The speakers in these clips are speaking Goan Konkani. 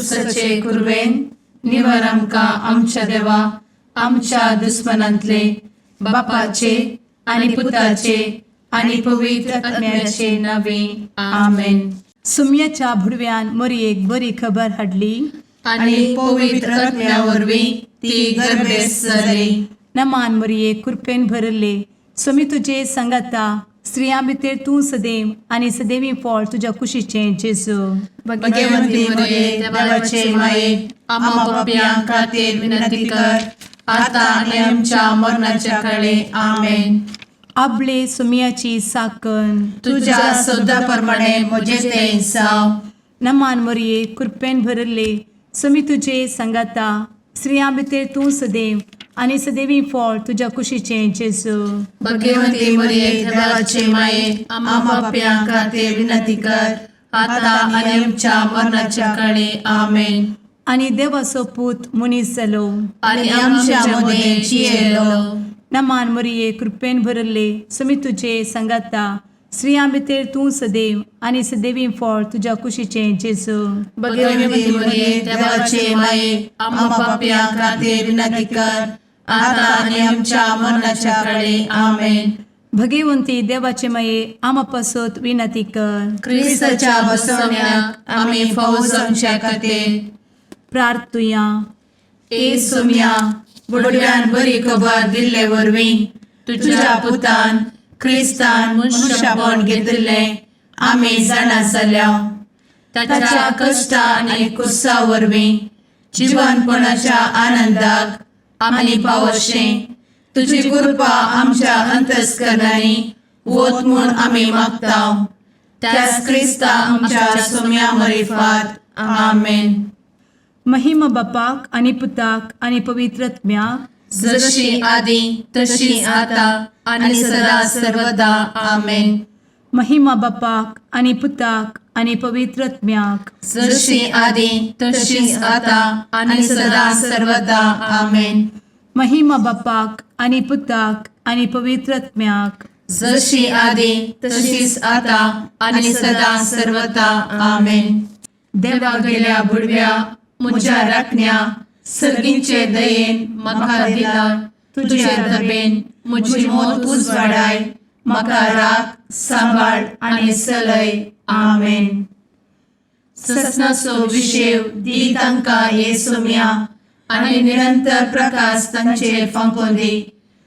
कुर्साचे कुरवेन निवर आमकां आमच्या देवा आमच्या दुस्मनांतले बापाचे आनी पुताचे आनी पवित्र आत्म्याचे नावे आमेन. सुम्याच्या भुडव्यान मोरयेक बरी खबर हाडली. आनी पवित्र आत्म्या वरवीं ती गर्भेस्त जाली. नमान मोरये, कृपेन भरले, स्वामी तुजे सांगाता. स्त्रियां भितर तूं सदैव आनी सदैवी फळ तुज्या कुशीचें जेजू. भगवंती मरिये, देवाचे माये, आम्हा पापयां खातीर विनंती कर, आता आनी आमच्या मरणाच्या काळे. आमेन. आबले सुम्याची साकन. तुझ्या शब्दा प्रमाणे म्हजे ते जावं. नमान मोरये, कृपेन भरले, स्वामी तुजे सांगाता. स्त्रियां भितर तूं सदैव आनी सदैवी फळ तुज्या कुशीचें जेजू. भगवंती मरिये, देवाचे माये, आम्हा पापयां खातीर विनंती कर, आता आनी आमच्या मरणाच्या काळे. आमेन. आनी देवाचो पूत मनीस जालो आनी आमच्या मदें जियेलो. नमान मोरये, कृपेन भरले, स्वामी तुजे सांगाता. स्त्रियां भितर तूं सदैव आनी सदैवी फळ तुज्या कुशीचें जेजू. भगवंती मरिये, देवाचे माये, आम्हा पापयां खातीर विनंती कर, आता आनी आमच्या मरणाच्या काळे. आमेन. भगवंती देवाचे माये, आमा पासत विनंती कर. क्रिस्ताच्या बसवण्याक आमी फावो जावच्या खातीर प्रार्थुया. ए सोम्या, बुडव्यान बरी खबर दिल्ले वरवीं तुझ्या पुतान क्रिस्तान मनुष्यपण घेतिल्लें आमी जाणा जाल्या. ताच्या कश्टा आनी कुर्सा वरवीं जिवनपणाच्या आनंदाक आमी पावशें तुजी कृपा आमच्या अंतस्करणांनी वत म्हूण आमी मागता, त्याच क्रिस्ता आमच्या सोम्या मरिफात. आमेन. महिमा बापाक आनी पुताक आनी पवित्र आत्म्याक. जशी आदी तशी आता आणि सदा सर्वदा. आमेन. महिमा बापाक आनी पुताक आनी पवित्र आत्म्याक. जशी आदी तशीच आता आणि सदा सर्वदा. आमेन. महिमा बापाक आनी पुताक आनी पवित्र आत्म्याक. जशी आदी तशीच आता आणि सदा सर्वदा. आमेन. देवा गेल्या बुडव्या म्हज्या राखण्या, सर्गींचे दयेन म्हाका दिला तुझे दबेन म्हजी मोत उजवाडाय, म्हाका राख, सांबाळ आनी चलय. आमेन. ससनाचो विशेव दी तांकां ये सोम्या आनी निरंतर प्रकाश तांचेर फांकोवन दी.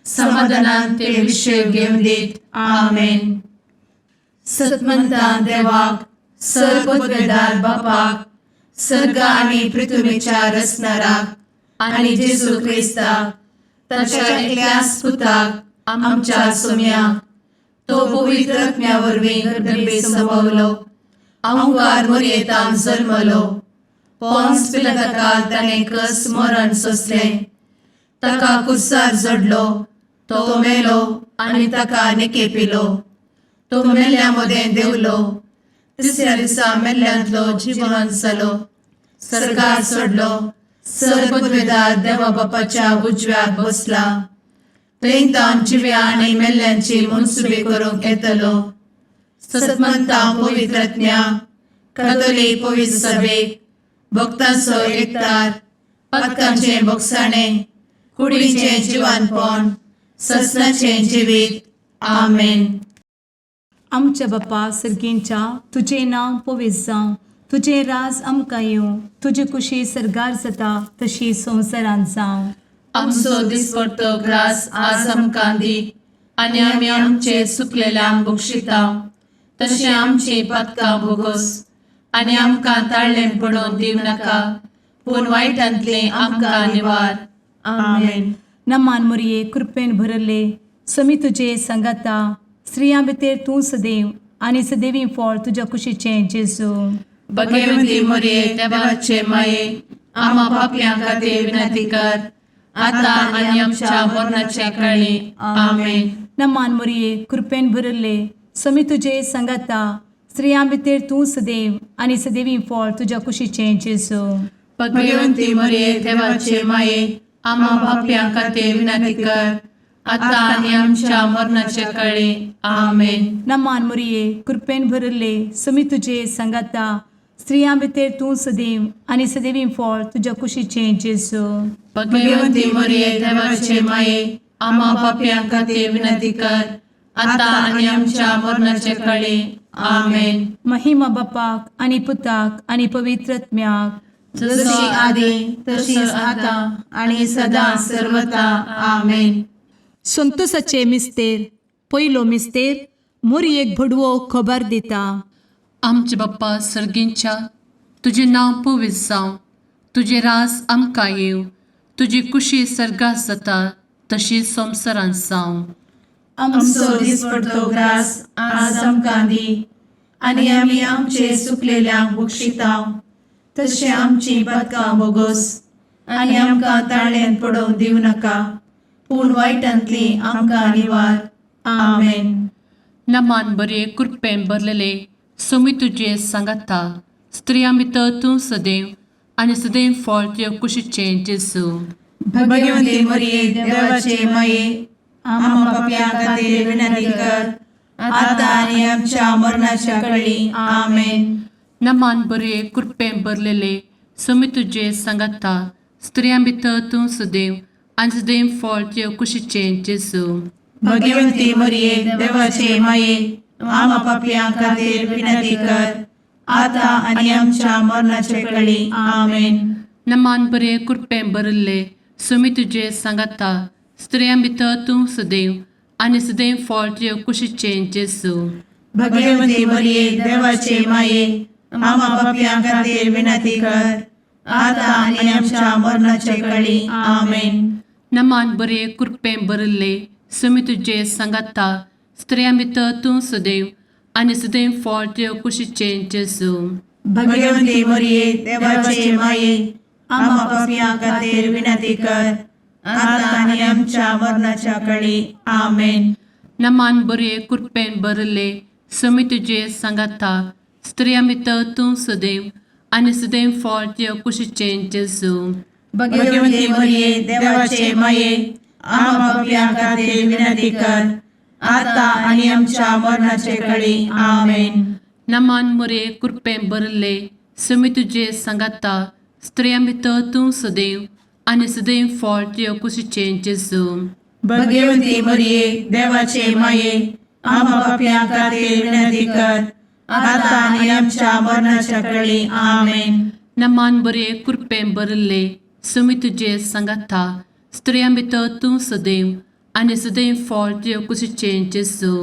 समाधानान ते विशेव घेवन दीत. आमेन. सतमंतान देवाक, सर्वपदवेदार बापाक, सर्ग आनी पृथ्वीच्या रचणाराक आनी जेजू क्रिस्ताक ताच्या एकल्याच पुताक आमच्या सोम्याक, तो पवित्र आत्म्या वरवीं गर्भे संभवलो, अंकार मोरयेतान जल्मलो, पोन्स पिलाताकाल ताणें कस मरण सोंसलें, ताका कुर्सार जडलो, तो मेलो आनी ताका निकेपिलो, तो मेल्ल्या मदें देंवलो, तिसऱ्या दिसा मेल्ल्यांतलो जिवन जालो, सर्गार चडलो, सर्वपदवेदार देवा बापाच्या उजव्याक बसला, थंय तावन जिव्या आनी मेल्ल्यांची मनसुबी करूंक येतलो. सतमंता पवित्रज्ञा कथोलीक पवित्र सभेक, भक्तांचो एकतार, पातकांचें भोगसाणें, कुडीचें जिवानपण, ससनाचें जिवीत. आमेन. आमच्या बापा सर्गींच्या, तुजें नांव पवित्र जावं, तुजें राज आमकां येवं, तुजी कुशी सर्गार जाता तशी संवसारांत जावं. आमचो दिसपडतो ग्रास आज आमकां दी आनी आमी आमचे चुकलेल्यांक बक्षिता तशें आमची पातकां भोगोस आनी आमकां ताळ्ळें पडोवन दिवं नाका, पूण वायटांतलें आमकां निवार. आमेन. नमान मोरये, कृपेन भरले, समी तुजे सांगाता. स्त्रियां भितर तूं सदैव आनी सदैवी फळ तुज्या कुशीचें जेजू. भगवती मोरये, देवाचे माये, आम्हा पापयां खातीर विनंती कर, आता आनी आमच्या मरणाच्या काळी. आमेन. नमान मोरये, कृपेन भरले, समी तुजे सांगाता. स्त्रियां भितर तूं सदैव आनी सदैवी फळ तुज्या कुशीचें जेजू. भगवती मोरये, देवाचे माये, आम्हा पापयां खातीर विनंती कर, आता आनी आमच्या मरणाच्या काळी. आमेन. नमान मोरये, कृपेन भरले, समी तुजे सांगाता. स्त्रियां भितर तूं सदैव आनी सदैवी फळ तुज्या कुशीचें जेजू. भगवती मरिये, देवाचे माये, आम्हा पापयां खातीर विनंती कर, आता आनी आमच्या मरणाचे कळी. आमेन. महिमा बापाक आनी पुताक आनी पवित्र आत्म्याक. जशी आदी तशीच आता आणि सदा सर्वता. आमेन. संतोषाचे मिस्तेर. पयलो मिस्तेर, मोरयेक भडवो खबर दिता. आमचे बाप्पा सर्गींच्या, तुजें नांव पवित्र जावं, तुजें रास आमकां येवं, तुजी कुशी सर्गात जाता तशी संवसारांत जावं. आमचो दिसपडतो ग्रास आज आमकां दी आनी आमी आमचे सुकलेल्यांक बक्षितांव तशें आमची पदकां बोगोस आनी आमकां ताळ्यान पडोवंक दिवं नाका, पूण वायटांतली आमकां निवार. आमेन. नमान बरे, कृपेन भरलेले, सोमी तुजे सांगाता, स्त्रियां भितर तूं सदैव आनी सदैव फळ तुजे कुशीचें जेजू. भगवंती मरिये, देवाचे माये, आम्हा पापयां खातीर विनंती कर, आता आनी आमच्या मरणाच्या कळी. आमेन. नमान बरे, कृपेन भरलेले, सोमी तुजे सांगाता, स्त्रियां भितर तूं सदैव आनी सदैव फळ तुजे कुशीचें जेजू. भगवंती मरिये, देवाचे माये, आम्हा पापयां खातीर विनंती कर, आता आनी आमच्या मरणाचे कळी. आमेन. नमान बरे, कृपेन भरिल्ले, सोमी तुजे सांगाता, स्त्रियां भितर तूं सदैव आनी सदैव फळ तुजे कुशीचें जेजू. भगवंती मरिये, देवाचे माये, आम्हा पापयां खातीर विनंती कर, आता आनी आमच्या मरणाचे कळी. आमेन. नमान बरे, कृपेन भरिल्ले, सोमी तुजे सांगाता, स्त्रियां भितर तूं सदैव आनी सदैव फळ तुजे कुशीचें जेजू. भगवंती मरिये, देवाचे माये, आम्हा पापयां खातीर विनंती कर, आता आनी आमच्या मरणाच्या कळी. आमेन. नमान बरे, कृपेन भरिल्ले, सोमी तुजे सांगाता, स्त्रियां भितर तूं सदैव आनी सदैव फळ तुजे कुशीचें जेजू. भगवंती मरिये, देवाचे माये, आम्हा पापयां खातीर विनंती कर, आता आनी आमच्या मरणाचे कळी. आमेन. नमान मोरे, कृपेन भरिल्ले, सोमी तुजे सांगाता, स्त्रियां भितर तूं सदैव आनी सदैव फळ तुजे कुशीचें जेजू. भगवंती मरिये, देवाचे माये, आम्हा पापयां खातीर विनंती कर, आता आनी आमच्या मरणाच्या कळी. आमेन. नमान बरे, कृपेन भरिल्ले, सोमी तुजे सांगाता, स्त्रियां भितर तूं सदैव आनी सदैव फळ तुजे कुशीचें जेजू.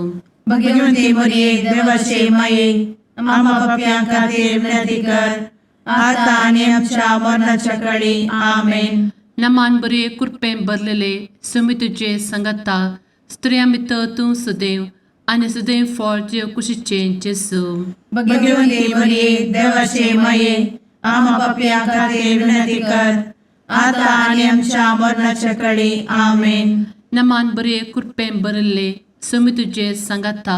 भगवंती मरिये, देवाचे माये, आम्हा पापयां खातीर विनंती कर, आता आनी आमच्या मरणाच्या कळी. आमेन. नमान बरे, कृपेन भरलेले, सोमी तुजे सांगाता, स्त्रियां भितर तूं सदैव आनी सदैव फळ तुजे कुशीचें जेजू. भगवंती मरिये, देवाचे माये, आम्हा पापयां खातीर विनंती कर, आता आनी आमच्या मरणाच्या कळी. आमेन. नमान बरे, कृपेन भरिल्ले, सोमी तुजे सांगाता,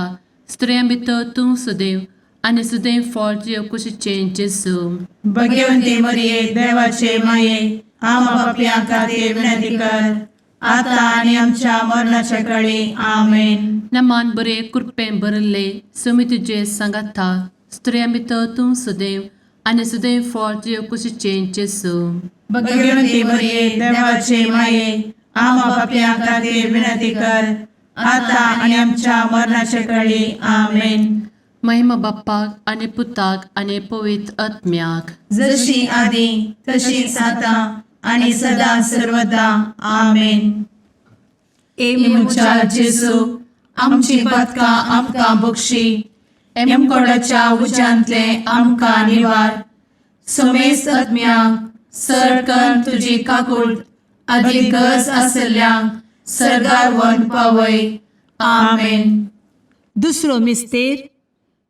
स्त्रियां भितर तूं सदैव आनी सदैव फळ तुजे कुशीचें जेजू. भगवंती मरिये, देवाचे माये, आम्हा पापयां खातीर विनंती कर, आता आनी आमच्या मरणाच्या कळी. आमेन. नमान बरे, कृपेन भरिल्ले, सोमी तुजे सांगाता, स्त्रियां भितर तूं सदैव आनी सदैव फळ तुजे कुशीचें जेजू. भगवंती मरिये, देवाचे माये, आम्हा पापयां खातीर विनंती कर, आता आनी आमच्या मरणाच्या कळी. आमेन. महिमा बाप्पाक आनी पुताक आनी पवित्र आत्म्याक. जशी आदी तशीच आता आणि सदा सर्वदा. आमेन. ए म्हज्या जेजू, आमची पदकां आमकां बक्षी, एमकोडाच्या उज्यांतले आमकां निवार, समेस्त आत्म्यांक सरकन तुजी काकूळ आदी गरज आसल्ल्यांक सर्गार वन पावय. आमेन. दुसरो मिस्तेर,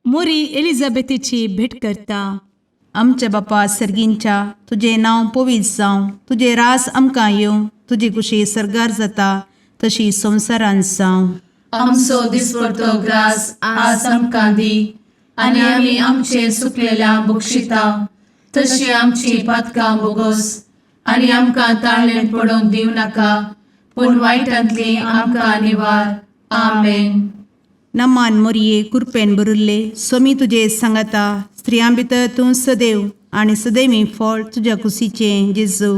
मोरी एलिझाबेथीची भेट करता. आमच्या बापा सर्गींच्या, तुजें नांव पवित्र जावं, तुजें रास आमकां येवं, तुजी कुशी सर्गार जाता तशी संवसारांत जावं. आमचो दिसपडतो ग्रास आज आमकां दी आनी आमी आमचे सुकलेल्या बक्षिता तशी आमची पातकां बोगोस आनी आमकां ताळ्ळें पडोवंक दिवं नाका, पूण वायटांतली आमकां निवार. आमेन. नमान मोरये, कुरपेन भरिल्ले, स्वामी तुजे सांगाता, स्त्रियां भितर तूं सदैव आनी सदैवी फळ तुज्या कुशीचें जेजू.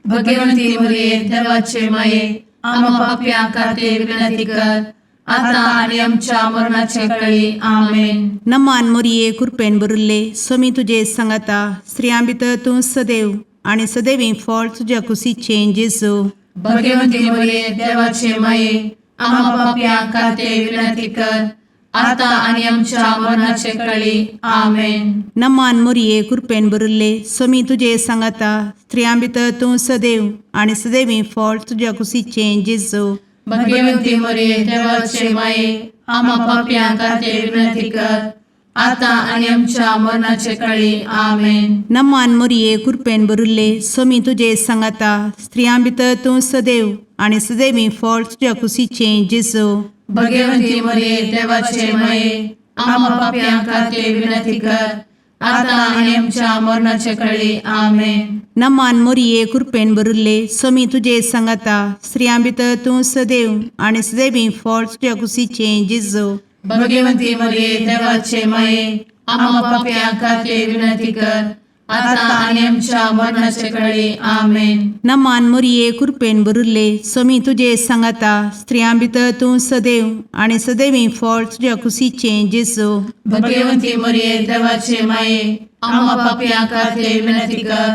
भगवंती मरिये देवाचे माये, आम्हा पापयां खातीर विनंती कर, आता आनी आमच्या मरणाचे कळी. आमेन. नमान मोरये, कृपेन भरिल्ले, स्वामी तुजे सांगाता. स्त्रियां भितर तूं सदैव आनी सदैवी फळ तुज्या कुशीचें जेजू. भगवंती मरिये देवाचे माये, आम्हा पापयां खातीर विनंती कर, आता आनी आमच्या मरणाचे कळी. आमेन. नमान मोरये, कृपेन भरिल्ले, स्वामी तुजे सांगाता. स्त्रियां भितर तूं सदैव आनी सदैवी फळ तुज्या कुशीचें जेजू. भगवंती मरिये देवाचे माये, आम्हा पापयां खातीर विनंती कर, आता आनी आमच्या मरणाचे कळी. आमेन. नमान मोरये, कृपेन भरिल्ले, स्वामी तुजे सांगाता. स्त्रियां भितर तूं सदैव आनी सदैवी फळ तुज्या कुशीचें जेजू. भगवंती मरिये देवाचे माये, आम्हा पापयां खातीर विनंती कर, आता आनी आमच्या मरणाचे कळी. आमेन. नमान मोरये, कृपेन भरिल्ले, स्वामी तुजे सांगाता. स्त्रियां भितर तूं सदैव आनी सदैवी फळ तुज्या कुशीचें जेजू. भगवंती मरिये देवाचे माये, आम्हा पापयां खातीर विनंती कर, आता आनी आमच्या मरणाचे कळी. आमेन. नमान मोरये, कृपेन भरिल्ले, स्वामी तुजे सांगाता. स्त्रियां भितर तूं सदैव आनी सदैवी फळ तुज्या कुशीचें जेजू. भगवंती मरिये देवाचे माये, आम्हा पापयां खातीर विनंती कर,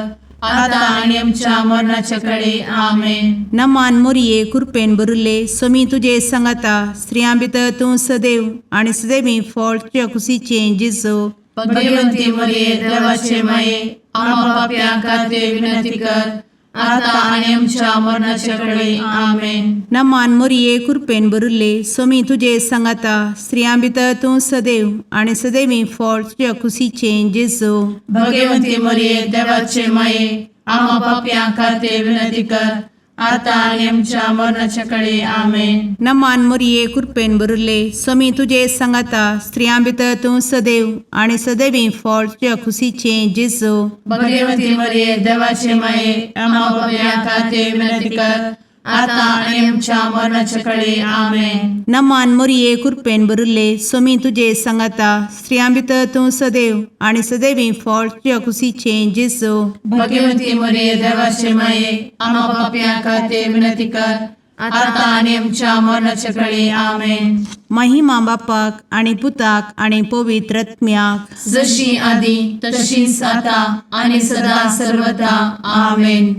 आता आनी आमच्या मरणाचे कळी. आमेन. नमान मोरये, कृपेन भरिल्ले, स्वामी तुजे सांगाता. स्त्रियां भितर तूं सदैव आनी सदैवी फळ तुज्या कुशीचें जेजू. भगवंती मरिये देवाचे माये, आम्हा पापयां खातीर विनंती कर, आता आनी आमच्या मरणाचे कळी. आमेन. नमान मोरये, कृपेन भरिल्ले, स्वामी तुजे सांगाता. स्त्रियां भितर तूं सदैव आनी सदैवी फळ तुज्या कुशीचें जेजू. भगवंती मरिये देवाचे माये, आम्हा पापयां खातीर विनंती कर, आता आनी आमच्या मरणाच्या कळी. आमेन. नमान मोरये, कृपेन भरिल्ले, स्वामी तुजे सांगाता. स्त्रियां भितर तूं सदैव आनी सदैवी फळ तुज्या कुशीचें जेजू. भगवंती मरिये देवाचे माये, आम्हा पापयां खातीर विनंती कर, आता आनी आमच्या मरणाच्या कळी. आमेन. नमान मोरये, कृपेन भरिल्ले, स्वामी तुजे सांगाता. स्त्रियां भितर तूं सदैव आनी सदैवी फळ तुज्या कुशीचें जेजू. भगवंती मरिये देवाचे माये, आम्हा पापयां खातीर विनंती कर, आता आनी आमच्या मरणाच्या कळी. आमेन. महिमा बापाक आनी पुताक आनी पवित्र आत्म्याक, जशी आदी तशीच आता आनी सदा सर्वदा. आमेन.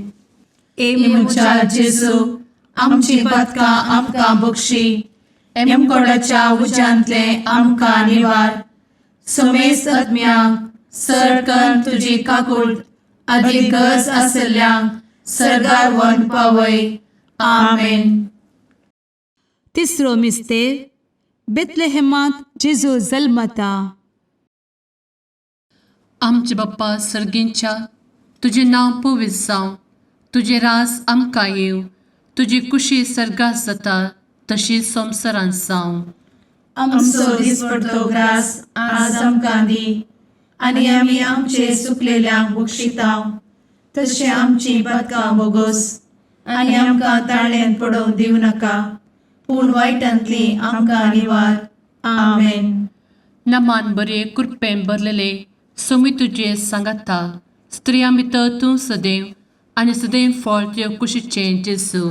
ए म्हज्या जेजू, आमची पातकां आमकां बक्षी, एमकोडाच्या उज्यांतले आमकां निवार, समेस्त आत्म्यांक सरकन तुजी काकूट आदी गरज आसल्ल्यांक सर्गार व्हरून पावय. आमेन. तिसरो मिस्तेर, बेतलेहेमांत जेजू जल्मता. आमचे बाप्पा सर्गींच्या, तुजें नांव पवित्र जावं, तुजें राज आमकां येवं, तुजी कुशी सर्गात जाता तशी संवसारांत जावं. आमचो दिसपडतो ग्रास आज आमकां दी, आनी आमी आमचे सुकलेल्यांक बक्षितांव, तशें आमची पातकां बोगोस, आनी आमकां ताळ्यान पडोवंक दिवं नाका, पूण वायटांतली आमकां निवार. आमेन. नमान बरे, कृपेन भरलेले, सोमी तुजे सांगाता, स्त्रियां भितर तूं सदैव आनी सदैव फळ तुजे कुशीचें जेजू.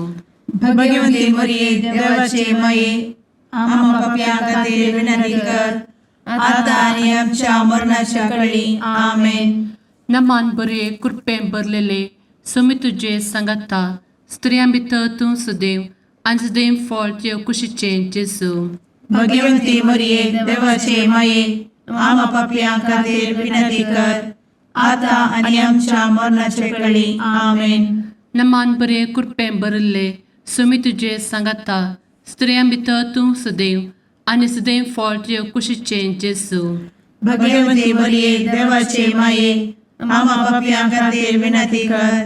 भगवंती मरिये देवाचे माये, आम्हा पापयां खातीर विनंती कर, आता आनी आमच्या मरणाच्या कळी. आमेन. नमान बरे, कृपेन भरलेले, सोमी तुजे सांगाता, स्त्रियां भितर तूं सदैव आनी सदैव फळ तुजे कुशीचें जेजू. भगवंती मरिये देवाचे माये, आम्हा पापयां खातीर विनंती कर, आता आनी आमच्या मरणाच्या कळी. आमेन. नमान बरे, कृपेन भरिल्ले, सोमी तुजे सांगाता, स्त्रियां भितर तूं सदैव आनी सदैव फळ तुजे कुशीचें जेजू. भगवंती मरिये देवाचे माये, आम्हा पापयां खातीर विनंती कर,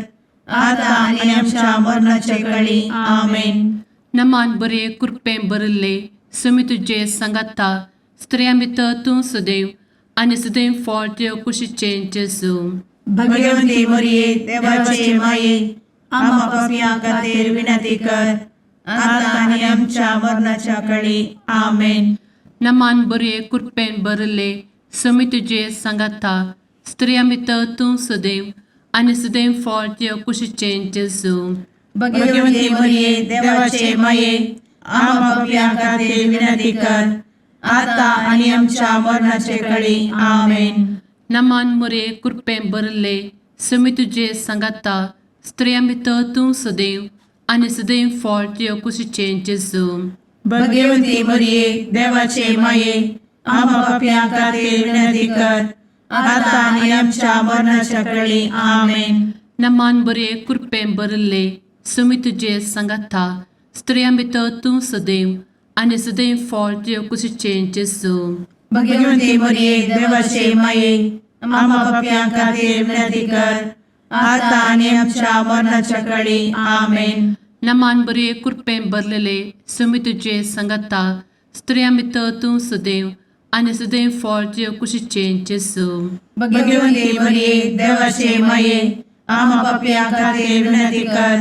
आता आनी आमच्या मरणाच्या कळी. आमेन. नमान बरे, कृपेन भरिल्ले, सोमी तुजे सांगाता, स्त्रियां भितर तूं सदैव आनी सदैव फळ तुजे कुशीचें जेजू. भगवंती मरिये देवाचे माये, आम्हा पापयां खातीर विनंती कर, आता आनी आमच्या मरणाच्या कळी. आमेन. नमान बरे, कृपेन भरिल्ले, समी तुजे सांगाता स्त्रियां भितर तूं सदैव आनी सदैव फळ तुज्या कुशीचें जेजू. भगवती मरिये, देवाचे माये, आम्हा पापयां खातीर विनंती कर, आता आनी आमच्या मरणाचे कळी. आमेन. नमान मुरे कृपें भरले, समी तुजे सांगाता स्त्रियां भितर तूं सदैव आनी सदैव फळ तुज्या कुशीचें जेजू. भगवती मरिये, देवाचे माये, आम्हा पापयां खातीर विनंती कर, आता आनी आमच्या मरणाच्या कळी. आमेन. नमान बरे कृपें भरले, समी तुजे सांगाता स्त्रियां भितर तूं सदैव आनी सदैव फळ तुज्या कुशीचें जेजू. भगवती मरिये, देवाचे माये, आम्हा पापयां खातीर विनंती कर, आता आनी आमच्या मरणाच्या कळी. आमेन. नमान बरे कृपें भरलेले, समी तुजे सांगाता स्त्रियां भितर तूं सदैव आनी सदैव फळ तुज्या कुशीचें जेजू. भगवती मरिये, देवाचे माये, आम्हा पापयां खातीर विनंती कर,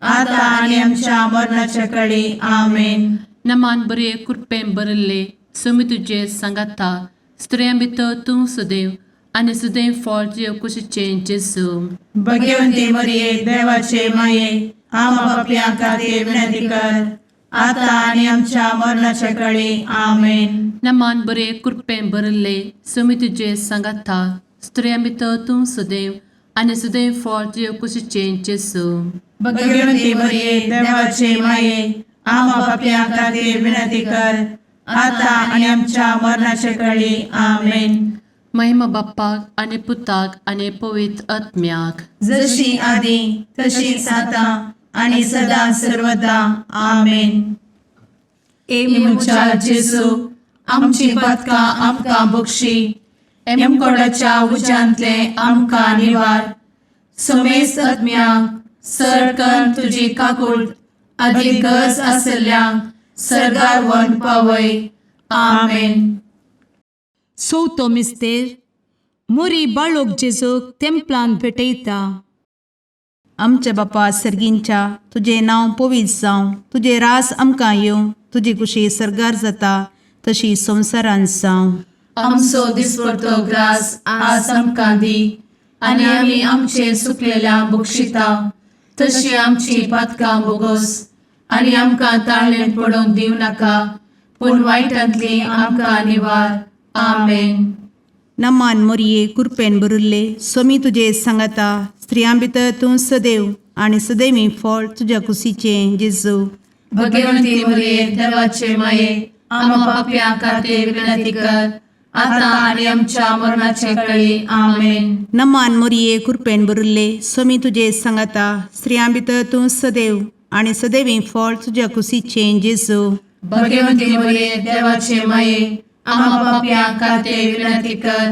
आता आनी आमच्या मरणाच्या कळी. आमेन. नमान बरे कृपें भरले, समी तुजे सांगाता स्त्रियां भितर तूं सदैव आनी सदैव फळ तुज्या कुशीचें जेजू. भगवती मरिये, देवाचे माये, आम्हा पापयां खातीर विनंती कर, आता आनी आमच्या मरणाच्या कळी. आमेन. नमान बरे कृपें भरले, समी तुजे सांगाता स्त्रियां भितर तूं सदैव आनी सदैव फळ तुज्या कुशीचें जेजू. भगवती मरिये, देवाचे माये, आम्हा पापयां खातीर विनंती कर, आता आनी आमच्या मरणाच्या कळी. आमेन. महिमा बाप्पाक आनी पुताक आनी पवित्र आत्म्याक, जशी आदी तशीच आता आणि सदा सर्वदा. आमेन. ए म्हज्या जेजू, आमची पातकां आमकां बक्षी, एमकोडाच्या उज्यांतले आमकां निवार, समेस्त आत्म्यांक सरकन तुजी काकूळ आदी गरज आसल्ल्यांक सर्गार व्हरून पावय. आमेन. चवथो मिस्तेर. मुरी बाळोक जेजूक तेंपलान भेटयता. आमच्या बापा सर्गींच्या, तुजें नांव पवित्र जावं, तुजें रास आमकां येवं, तुजी कुशी सर्गार जाता तशी संवसारांत जावं. आमचो दिसपडतो ग्रास आज आमकां दी आनी आमी आमचे सुकलेल्या बक्षिता तशी आमची पातकां बोगोस आनी आमकां ताळणेंत पडोवंक दिवं नाका, पूण वायटांतली आमकां निवार. आमेन. नमान मोरये, कुरपेन भरिल्ले, सोमी तुजे सांगाता, स्त्रियां भितर तूं सदैव आनी सदैवी फळ तुज्या कुशीचें जेजू. भगवंती मरिये, देवाचे माये, आम्हा पापयां खातीर विनंती कर, आता आनी आमच्या मरणाचे कळी. आमेन. नमान मोरये, कुरपेन भरिल्ले, सोमी तुजे सांगाता, स्त्रियां भितर तूं सदैव आनी सदैवी फळ तुज्या कुशीचें जेजू. भगवंती मरिये, देवाचे माये, आम्हा पापयां खातीर विनंती कर,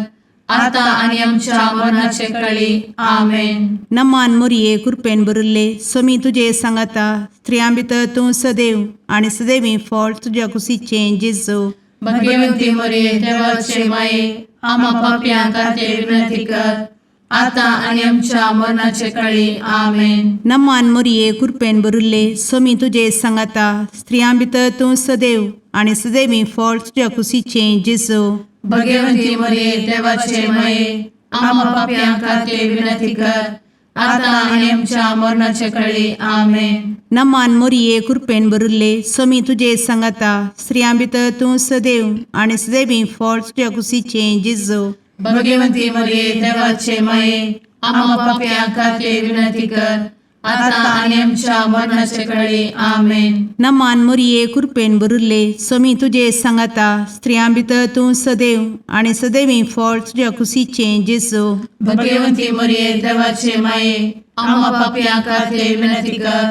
आता आनी आमच्या मरणाचे कळी. आमेन. नमान मोरये, कुरपेन भरिल्ले, सोमी तुजे सांगाता, स्त्रियां भितर तूं सदैव आनी सदैवी फळ तुज्या कुशीचें जेजू. भगवंती मरिये, देवाचे माये, आम्हा पापयां खातीर विनंती कर, आता आनी आमच्या मरणाचे कळी. आमेन. नमान मोरये, कुरपेन भरिल्ले, सोमी तुजे सांगाता, स्त्रियां भितर तूं सदैव आनी सदैवी फळ तुज्या कुशीचें जेजू. भगवंती मरिये, देवाचे माये, आम्हा पापयां खातीर विनंती कर, आता आनी आमच्या मरणाचे कळी. आमेन. नमान मोरये, कुरपेन भरिल्ले, सोमी तुजे सांगाता, स्त्रियां भितर तूं सदैव आनी सदैवी फळ तुज्या कुशीचें जेजू. भगवंती मरिये, देवाचे माये, आम्हा पापयां खातीर विनंती कर, आता आनी आमच्या मरणाचे कळी. आमेन. नमान मोरये, कुरपेन भरिल्ले, सोमी तुजे सांगाता, स्त्रियां भितर तूं सदैव आनी सदैवी फळ तुज्या कुशीचें जेजू. भगवंती मरिये, देवाचे माये, आम्हा पापयां खातीर विनंती कर,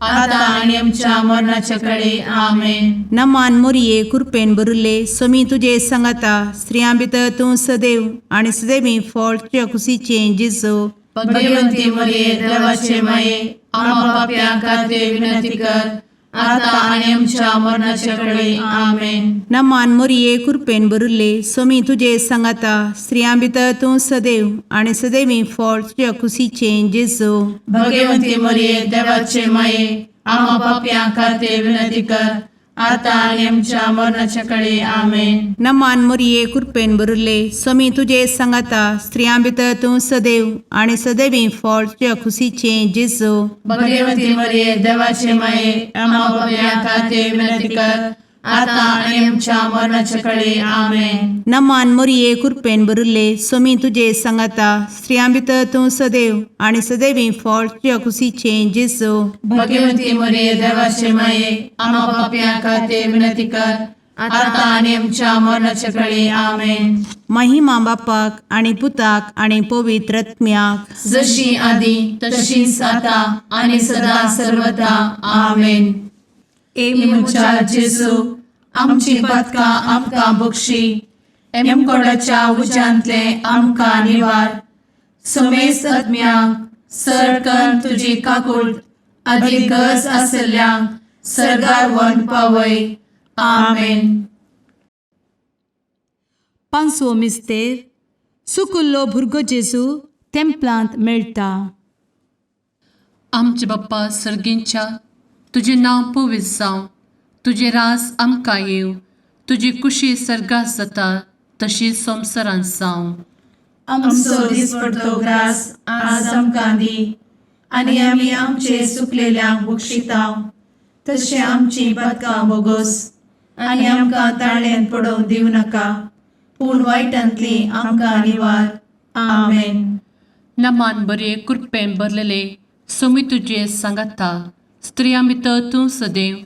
आता आनी आमच्या मरणाचे कळी. आमेन. नमान मोरये, कुरपेन भरिल्ले, सोमी तुजे सांगाता, स्त्रियां भितर तूं सदैव आनी सदैवी फळ तुज्या कुशीचें जेजू. भगवंती मरिये, देवाचे माये, आम्हा पापयां खातीर विनंती कर, आता आनी आमच्या मरणाचे कळी. आमेन. नमान मोरये, कुरपेन भरिल्ले, सोमी तुजे सांगाता, स्त्रियां भितर तूं सदैव आनी सदैवी फळ तुज्या कुशीचें जेजू. भगवंती मरिये, देवाचे माये, आम्हा पापयां खातीर विनंती कर, आतां आनी आमच्या मरणाच्या कडे आमेन. नमान मोरये कृपेन भरिल्ले, स्वामी तुजे सांगाता, स्त्रियां भितर तूं सदैव आनी सदैवी फळ तुज्या खुशीचें जेजू. भगवती मरिये, देवाचे माये, आम्हा पापयां खातीर विनंती कर, आतां आनी आमच्या मरणाच्या कडे आमेन. नमान मोरये कृपेन भरिल्ले, स्वामी तुजे सांगाता, स्त्रियां भितर तूं सदैव आनी सदैवी फळ तुज्या खुशीचें जेजू. भगवती मरिये, देवाचे माये, आम्हा पापयां खातीर विनंती कर, आतां आनी आमच्या मरणाच्या कडे आमेन. महिमा बापाक आनी पुताक आनी पवित्र आत्म्याक. जशी आदी तशीच आता आणि सदा सर्वदा आमेन. ए म्हज्या जेजू, आमची पातकां आमकां बक्षी, एमकोडाच्या उज्यांतले आमकां निवार, समेस्त आत्म्यांक सरकन तुजी काकूळ आदी गरज आसल्ल्यांक सरगार वन पावय. आमेन. पांचवो मिस्तेर, सुकुल्लो भुरगो जेजू तेंपलांत मेळटा. आमचे बाप्पा सर्गींच्या, तुजें नांव पवित्र जावं, तुजें रास आमकां येवं, तुजी कुशी सर्गात जाता तशी संवसारांत जावं. आमचो दिसपडतो ग्रास आज आमकां दी, आनी आमी आमचे सुकलेल्यांक बक्षितांव, तशें आमची पातकां बोगोस, आनी आमकां ताळ्यान पडोवंक दिवं नाका, पूण वायटांतली आमकां निवार. आमेन. नमान बरे कृपेन भरलेले, सोमी तुजे सांगाता, स्त्रियां भितर तूं सदैव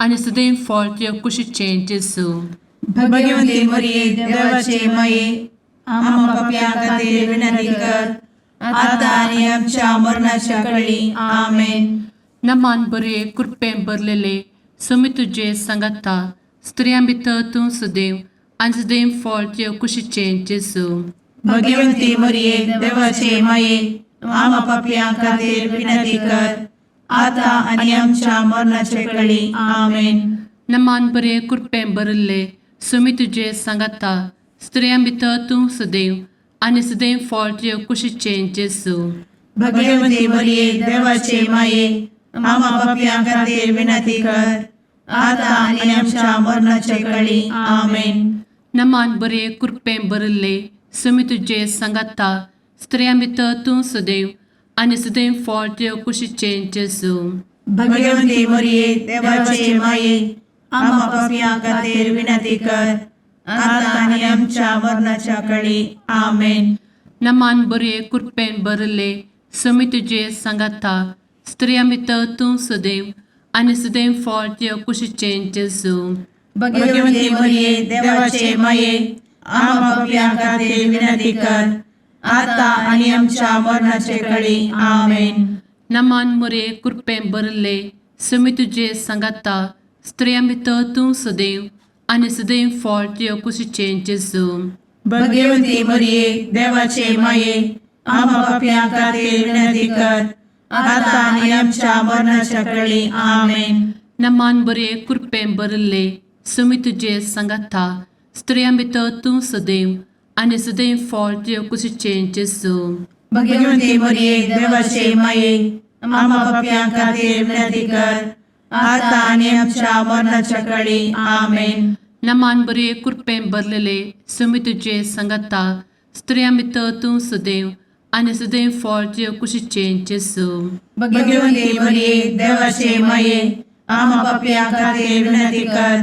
आनी सदैव फळ तुज्या कुशीचें जेजू. भगवती मरिये, देवाचे माये, आम्हा पापयां खातीर विनंती कर, आतां आनी आमच्या मरणाच्या कळी. आमेन. नमान बरे कृपेन भरलेले, सोमी तुजे सांगाता, स्त्रियां भितर तूं सदैव आनी सदैव फळ तुज्या कुशीचें जेजू. भगवती मरिये, देवाचे माये, आम्हा पापयां खातीर विनंती कर, आतां आनी आमच्या मरणाचे कळी. आमेन. नमान बरे कृपेन भरिल्ले, सुमी तुजे सांगाता, स्त्रियां भितर तूं सदैव आनी सदैव फळ तुज्या कुशीचें जेजू. भगवती मरिये, देवाचे माये, आम्हा पापयां खातीर विनंती कर, आतां आनी आमच्या मरणाचे कळी. आमेन. नमान बरे कृपेन भरिल्ले, सुमी तुजे सांगाता, स्त्रियां भितर तूं सदैव आनी सदैव फळ तुज्या कुशीचें जेजू. भगवती मरिये, देवाचे माये, आम्हा पापयां खातीर विनंती कर, आतां आनी आमच्या मरणाच्या कळी. आमेन. नमान बरे कृपेन भरिल्ले, सुमी तुजे सांगाता, स्त्रियां भितर तूं सदैव आनी सदैव फळ तुज्या कुशीचें जेजू. भगवती मरिये, देवाचे माये, आम्हा पापयां खातीर विनंती कर, आतां आनी आमच्या मरणाचे कळी. आमेन. नमान मोरे कृपेन भरिल्ले, सुमी तुजे सांगाता, स्त्रियां भितर तूं सदैव आनी सदैव फळ तुज्या कुशीचें जेजू. भगवती मरिये, देवाचे माये, आम्हा पापयां खातीर विनंती कर, आतां आनी आमच्या मरणाच्या कळी. आमेन. नमान बरे कृपेन भरिल्ले, सुमी तुजे सांगाता, स्त्रियां भितर तूं सदैव आनी सदैव फळ तुज्या कुशीचें जेजू. भगवती मरिये, देवाचे माये, आम्हा पापयां खातीर विनंती कर, आतां आनी आमच्या मरणाच्या कळी. आमेन. नमान बरे कृपेन भरलेले, सुमी तुजे सांगाता, स्त्रियां भितर तूं सदैव आनी सदैव फळ तुज्या कुशीचें जेजू. भगवती मरिये, देवाचे माये, आम्हा पापयां खातीर विनंती कर,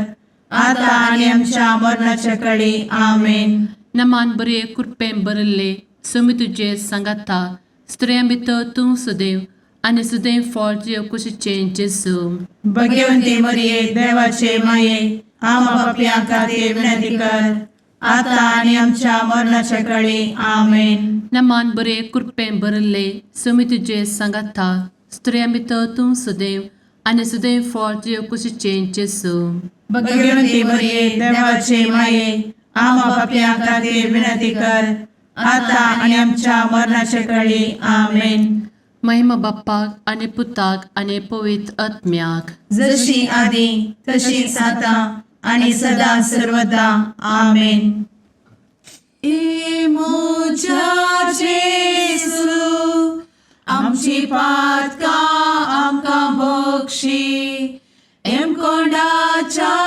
आतां आनी आमच्या मरणाच्या कळी. आमेन. नमान बरे कृपेन भरिल्ले, सुमी तुजे सांगाता, स्त्रियां भितर तूं सदैव आनी सदैव फळ तुज्या कुशीचें जेजू. भगवती मरिये, देवाचे माये, आम्हा पापयां खातीर विनंती कर, आतां आनी आमच्या मरणाच्या कळी. आमेन. नमान बरे कृपेन भरिल्ले, सुमी तुजे सांगाता, स्त्रियां भितर तूं सदैव आनी सदैव फळ तुज्या कुशीचें जेजू. भगवती मरिये, देवाचे माये, आम्हा पापयां खातीर विनंती कर, आतां आनी आमच्या मरणाच्या कळी. आमेन. महिमा बाप्पाक आनी पुताक आनी पवित्र आत्म्याक. जशी आदी तशीच आतां आणि सदा सर्वदा. आमेन. ए म्हज्या जेजू, आमची पातकां आमकां बक्षी, एमकोंडाच्या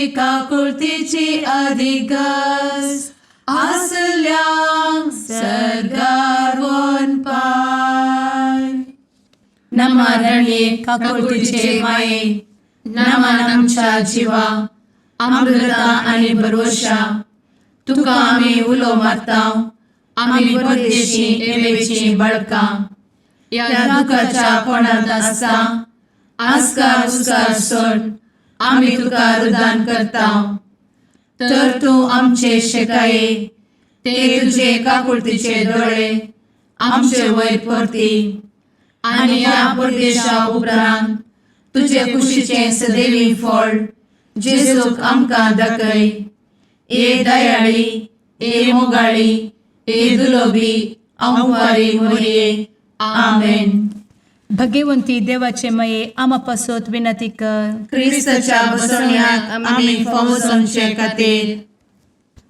तुजी काकुळतीची अधिक गरज आसल्यांक सर्गार वनपाय. नमा रणये काकुळतीचे माये, नमन आमच्या जिवा, अमृता आनी भरवशा, तुका आमी उलो मारता, आमी परदेशी एवेची बळकां ह्या दुखाच्या कोणांत आसता आस्कार उस्कार सोड आमी तुका रुदान करता, तर तूं आमचे शेकाये ते तुजे काकुळतीचे दोळे आमचे वयर परती आनी ह्या परदेशा उपरांत तुजे कुशीचें सदैवी फळ जेजूक आमकां दाखय. ए दयाळी, ए मोगाळी, ए दुलोबी अंवारी मोरये, आमेन. भगवंती देवाचे मये आमा पासत विनंती कर. क्रिस्ताच्या बसवण्याक आमी फावो जावचे खातीर.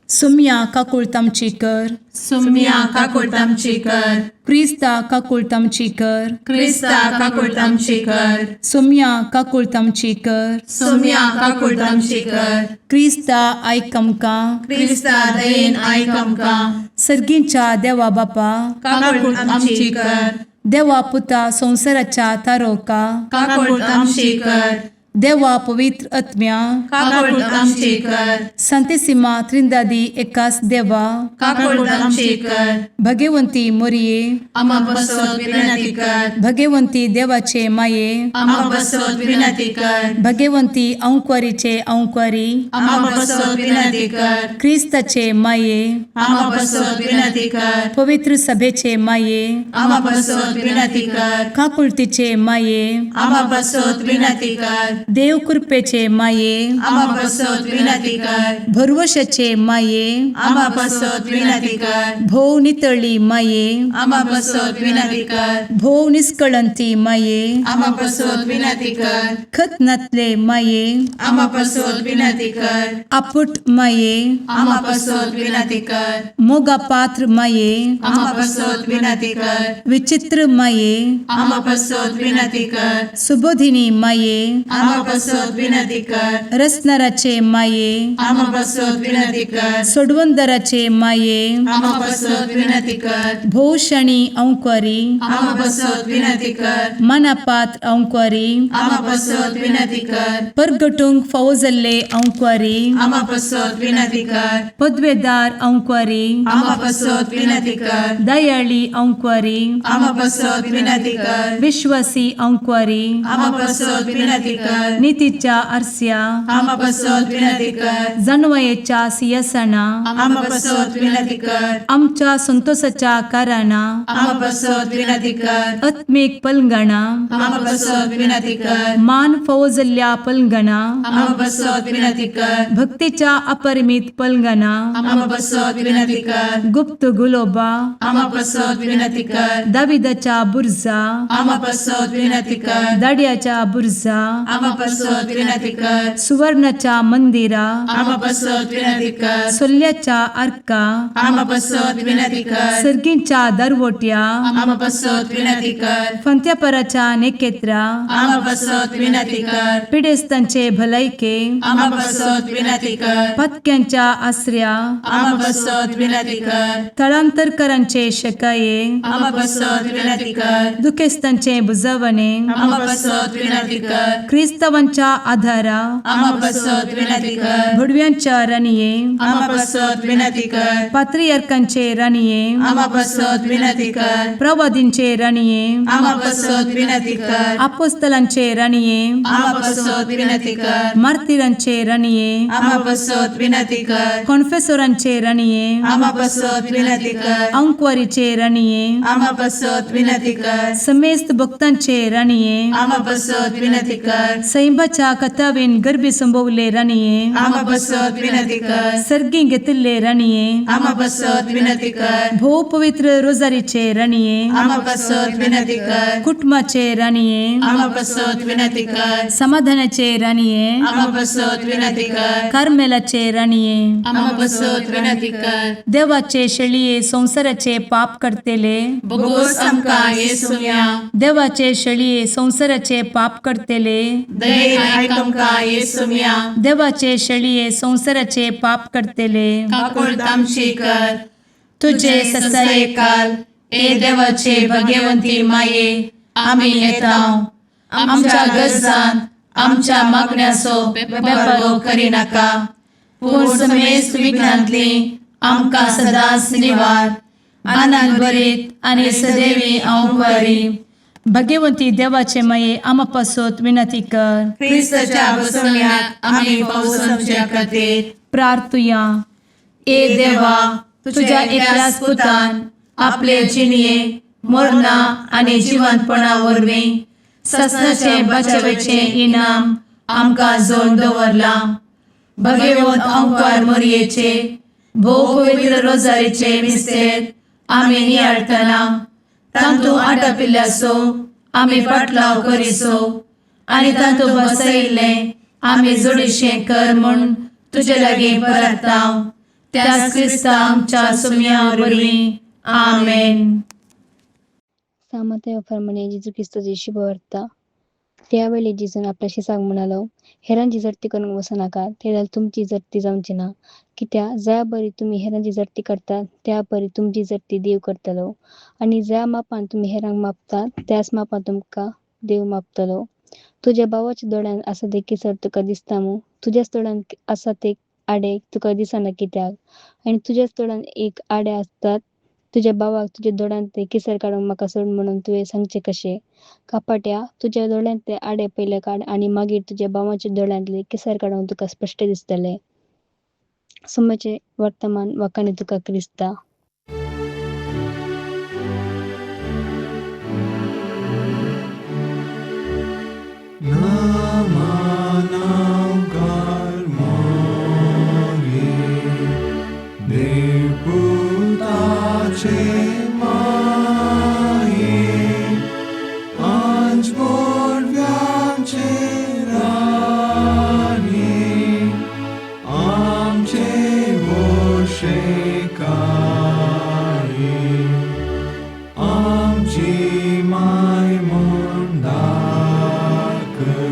सुम्या काकुळत आमची कर. सुम्या काकुळट आमची कर. क्रिस्ता काकुळत आमची कर. क्रिस्ता काकुळट आमची कर. सुम्या काकुळत आमची कर. सुम्या काकुळट आमची कर. क्रिस्ता आयक आमकां. क्रिस्ता दयेन आयक आमकां. सर्गींच्या देवा बापा, काकुळट आमची कर. देवा पुता संवसाराच्या तारोका, काकुळट आमची कर. देवा पवित्र आत्म्या, काकुळट आमची कर. संतेसिमा त्रिंदादी एकास देवा, काकुळट आमची कर. भगवंती मोरये, आमा बसत विनंती कर. भगवंती देवाचे माये, आमा बसत विनंती कर. भगवंती अंक्वारीचे अंक्वारी, आमा बसत विनंती कर. क्रिस्ताचे माये, आमा बसत विनंती कर. पवित्र सभेचे माये, आमा बसत विनंती कर. काकुळतीचे माये, आमा बसत विनंती कर. देव कृपेचे माये, आमा बसत विनंती कर. भरवशाचे माये, आमा बसत विनंती कर. भोव नितळी माये, आमा बसत विनंती कर. भोव निस्कळंती माये, आमा बसत विनंती कर. खत नातले माये, आमा बसत विनंती कर. आपुट माये, आमा बसत विनंती कर. मोगा पात्र माये, आमा बसत विनंती कर. विचित्र माये, आमा बसत विनंती कर. सुबोधिनी माये, आमा बसत विनंती कर. रसनाराचे माये, आमा बसत विनंती कर. सोडवंदराचे माये, आमा बसत विनंती कर. भोवशणी अंक्वारी, आमा बसत विनंती कर. मनापात्र अंक्वारी, आमा बसत विनंती कर. परगटूंक फावो जाल्ले अंक्वारी, आमा बसत विनंती कर. पदवेदार अंक्वारी, आमा बसत विनंती कर. दयाळी अंक्वारी, आमा बसत विनंती कर. विश्वासी अंक्वारी, आमा बसत विनंती कर. नितीच्या आरस्या, आमा बसत विनंती कर. जानवयेच्या सियासना, आमा बसत विनंती कर. आमच्या संतोषाच्या कारणां, आमा बसत विनंती कर. आत्मीक पलंगणा, आमा बसत विनंती कर. मान फावो जाल्ल्या पलंगणा, आमा बसत विनंती कर. भक्तीच्या अपरिमित पलंगणा, आमा बसत विनंती कर. गुप्त गुलोबा, आमा बसत विनंती कर. दाविदाच्या बुर्जा, आमा बसत विनंती कर. दाड्याच्या बुर्जा, आमा बसत विनंती कर. सुवर्णाच्या मंदिरा, आमा बसत विनंती कर. सोल्ल्याच्या आर्का, आमा बसत विनंती कर. सर्गींच्या दरवट्या, आमा बसत विनंती कर. फंत्यापराच्या नेकेत्रा, आमा बसत विनंती कर. पिडेस्तांचे भलायके, आमा बसत विनंती कर. पत्क्यांच्या आसऱ्या, आमा बसत विनंती कर. थळांतरकरांचे शकाये, आमा बसत विनंती कर. दुखेस्तांचे बुजवणे, आमा बसत विनंती कर. क्रिस्तावांच्या आधारा, आमा बसत विनंती कर. भुडव्यांच्या राणये, आमा बसत विनंती कर. पात्रियार्कांचे राणये, आमा बसत विनंती कर. प्रवादींचे राणये, आमा बसत विनंती कर. आपोस्तलांचे राणये, आमा बसत विनंती कर. मार्तिरांचे राणये, आमा बसत विनंती कर. कॉन्फेसोरांचे राणये, आमा बसत विनंती कर. अंक्वारीचे राणये, आमा बसत विनंती कर. समेस्त भक्तांचे राणये, आमा बसत विनंती कर. सैंबाच्या कथावेन गर्भी संभवले राणये, आमा बसत विनंती कर. सर्गी घेतिल्ले राणये, आमा बसत विनंती कर. भोव पवित्र रोजारीचे राणये, आमा बसत विनंती कर. कुटुंबाचे राणये, आमा बसत विनंती कर. समाधानाचे राणये, आमा बसत विनंती कर. कार्मेलाचे राणये, आमा बसत विनंती कर. देवाचे शेळये संवसाराचे पाप करतेले, बोगोस आमकां येसुया. देवाचे शेळये संवसाराचे पाप करतेले, दयेन आयक आमकां येसुम्या. देवाचे शेळये संवसाराचे पाप करतले, काकुळट आमची कर. तुझे तुझे ससाये ससायकाल ए देवाचे भगवंती माये, आमी येता आमच्या गरजान आमच्या मागण्याचो बेपर्वो करिनाका, पूण समेस्त विघ्नांतली आमकां सदांच निवार. आनंद भरीत आनी सदैवी अंवकारी भगवंती देवाचे माये, आमा पासत विनंती कर. क्रिस्ताच्या बसवण्याक आमी पावसाच्या खातीर प्रार्थुया. ए देवा, तुझ्या एकल्याच पुतान आपले जिणये मरणा आनी जिवंतपणा वरवीं ससनाचे बचावेचें इनाम आमकां जोड दवरलां. भगवंत अंकार मोरयेचे भोव पवित्र रोजारीचे मिस्तेर आमी नियाळटना तांतू आटापिल्ल्याचो आमी पाटलाव करिसो आनी तांतू बसयिल्लें आमी जोडीशें कर म्हूण तुजे लागीं परताव, त्याच क्रिस्ता आमच्या सुम्या वरवीं. आमेन. सामर्थ्य प्रमाणे जेजू क्रिस्ताची शुभवार्ता. त्यावेळी जेजून आपल्या शिसाक म्हणालो, हेरांची जडती करूंक वचो नाका, ते जाल्यार तुमची जडती जावची ना. कित्याक ज्या बरी तुमी हेरांची जडती करतात त्या बरी तुमची जडती देव करतलो, आनी ज्या मापान तुमी हेरांक मापतात त्याच मापान तुमकां देव मापतलो. तुज्या भावाच्या दोळ्यांत आसा तें केसर तुका दिसता मूं? तुज्याच दोळ्यांत आसा तें आडे तुका दिसना कित्याक? आनी तुज्याच दोळ्यांत एक आडे आसतात तुज्या भावाक तुज्या दोळ्यांतलें केसर काडूंक म्हाका सोड म्हणून तुवें सांगचें कशें? कपाट्या, तुज्या दोळ्यांतलें आडे पयलें काड आनी मागीर तुज्या भावाच्या दोळ्यांतलें केसर काडूंक तुका स्पश्ट दिसतलें. सोमाचें वर्तमान वाखाणे तुका क्रिस्ता. नमनाकार मोरे देवपुताचे माये, आंज बोडव्यांचे राणी, आमचे वोशेकाये, आमची माय म्हूण दाखय,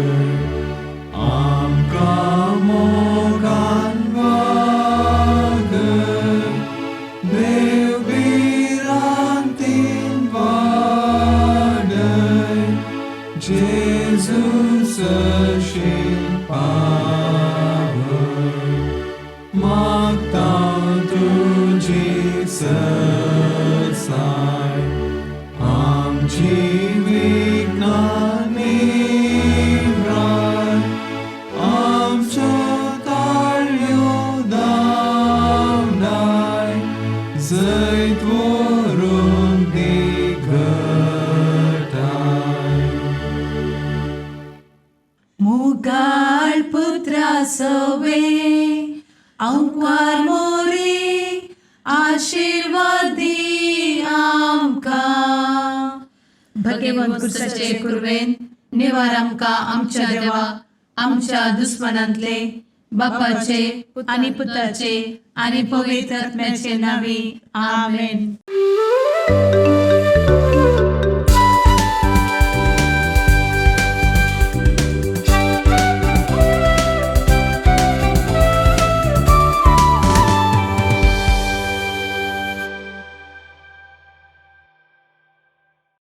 आमकां मोगान वागय, देव भिरांतीन वाडय, जेजू सरशीं पावय, मागता तुजी सरसाय, आमची विघ्नां निव्राय, आमच्यो ताळयो धांवडाय, जैत व्हरूंक दी घटाय. मुगाळ पुत्रा सवे अंकवार मोरे, आशीर्वाद दी आमकां. भगवंत कुर्साचे कुर्वेन निवार आमकां आमच्या देवा, आमच्या दुस्मनांतले, बापाचे आनी पुताचे आनी पवित्र आत्म्याचे नावे. आमेन.